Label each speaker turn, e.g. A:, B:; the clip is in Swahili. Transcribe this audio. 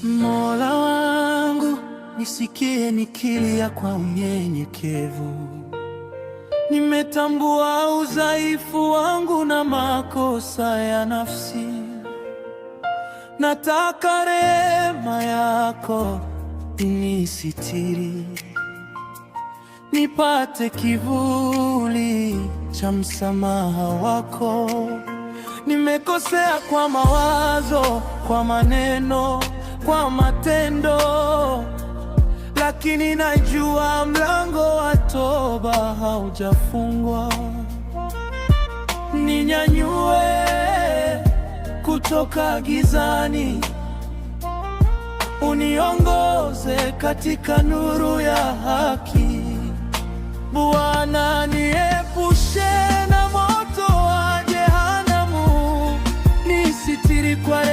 A: Mola wangu, nisikie nikilia kwa unyenyekevu. Nimetambua udhaifu wangu na makosa ya nafsi. Nataka rehema yako inisitiri, nipate kivuli cha msamaha wako. Nimekosea kwa mawazo, kwa maneno, kwa matendo, lakini najua mlango wa toba haujafungwa. Ninyanyue kutoka gizani, uniongoze katika nuru ya haki. Bwana, niepushe na moto wa jehanamu, nisitiri kwa